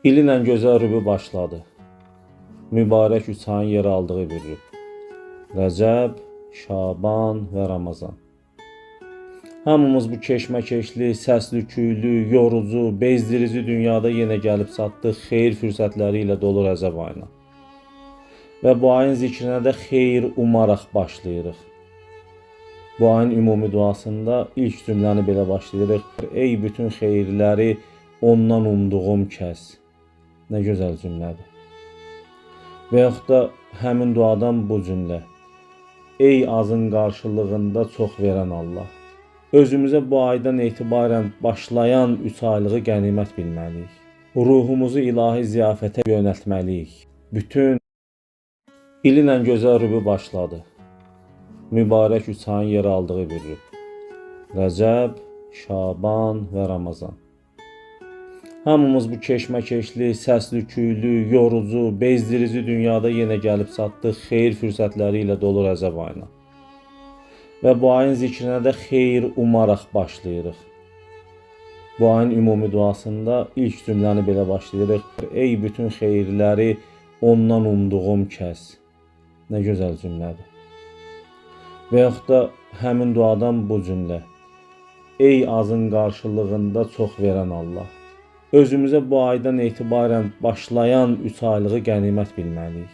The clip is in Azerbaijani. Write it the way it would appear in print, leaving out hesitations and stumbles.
İlin ən gözəl rübü başladı. Mübarək üç ayın yer aldığı bir rüb. Rəcəb, Şaban və Ramazan. Hamımız bu keşməkeşli, səsli, küylü, yorucu, bezdirici dünyada yenə gəlib çatdıq xeyir fürsətləri ilə dolu Rəcəb ayına. Və bu ayın zikrinə də xeyir umaraq başlayırıq. Bu ayın ümumi duasında ilk cümləni belə başlayırıq. Ey bütün xeyirləri ondan umduğum kəs. Nə gözəl cümlədir. Və yaxud da həmin duadan bu cümlə. Ey azın qarşılığında çox verən Allah. Özümüzə bu aydan etibarən başlayan 3 aylığı qənimət bilməliyik. Ruhumuzu ilahi ziyafətə yönəltməliyik. Bütün ilin ən gözəl rübü başladı. Mübarək üç ayın yer aldığı bir rüb. Rəcəb, Şaban və Ramazan. Hamımız bu keşməkeşli, səsli, küylü, yorucu, bezdirici dünyada yenə gəlib çatdıq xeyir fürsətləri ilə dolu Rəcəb ayına. Və bu ayın zikrinə də xeyir umaraq başlayırıq. Bu ayın ümumi duasında ilk cümləni belə başlayırıq. Ey bütün xeyirləri ondan umduğum kəs. Nə gözəl cümlədir. Və yaxud da həmin duadan bu cümlə. Ey azın qarşılığında çox verən Allah. Özümüzə bu aydan etibarən başlayan 3 aylığı qənimət bilməliyik.